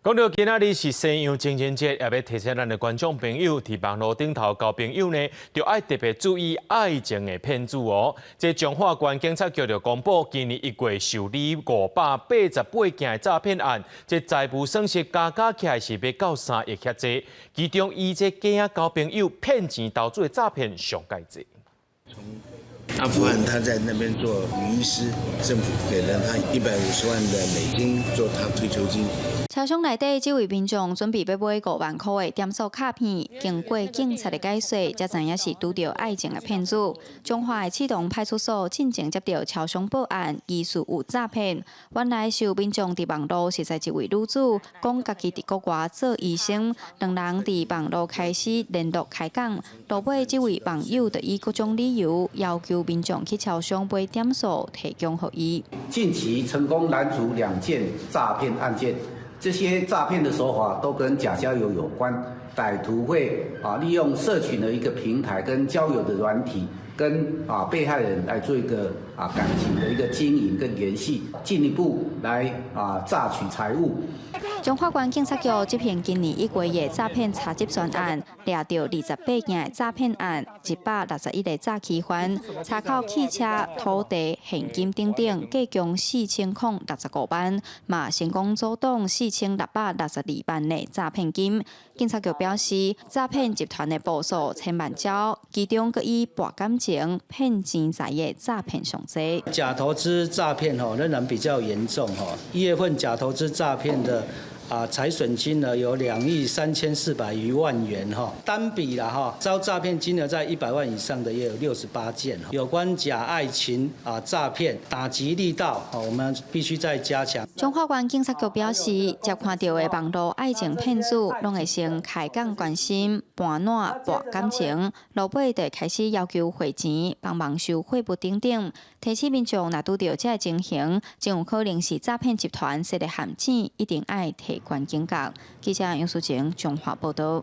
講到今仔日是西洋情人節，也欲提醒咱的觀眾朋友，佇網路頂頭交朋友呢，著愛特別注意愛情的騙子哦。這彰化縣警察局就公布，今年1月受理588件的詐騙案，這財務損失加加起來是欲到3億遐濟，其中以這假交朋友騙錢投資的詐騙上蓋濟。阿富汗，他在那邊做女醫師，政府給了他150萬的美金做他退休金。車廂內底這位民眾準備欲買5萬箍的點數卡片，經過警察的解說，才知影是拄著愛情的騙子。彰化的刺桐派出所進前接著超商報案，疑似有詐騙。原來是有民眾佇網路認識一位女子，講家己佇國外做醫生，兩人佇網路開始聯絡開講，落尾這位網友就以各種理由要求民眾去超商買點數，提供予伊。近期成功攔阻兩件詐騙案件。這些詐騙的手法都跟假交友有關，歹徒會利用社群的一個平台跟交友的軟體，跟被害人來做一個感情的一個經營跟聯繫，進一步來詐取財物。彰化縣警察局執行今年1月的詐騙查緝專案，掠著28件的詐騙案，161個詐欺犯，查扣汽車、土地、現金等等，計共4065萬，嘛成功阻擋4662萬的詐騙金。警察局表示，詐騙集團的步數千萬招，其中閣以博感情、騙錢財的詐騙上濟。假投資詐騙吼仍然比較嚴重吼，1月份假投資詐騙的財損金額有2億3400餘萬元哈，單筆啦哈，遭詐騙金額在100萬以上的也有68件。有關假愛情詐騙打擊力道，我們必須再加強。彰化縣警察局表示，接看著的網路愛情騙子，攏會先開講關心、盤撋博感情，落尾就開始要求匯錢、幫忙收貨物等等。提醒民眾，若拄著這个情形，真有可能是詐騙集團設的陷阱，一定愛提懸警覺。記者楊淑晴彰化報道。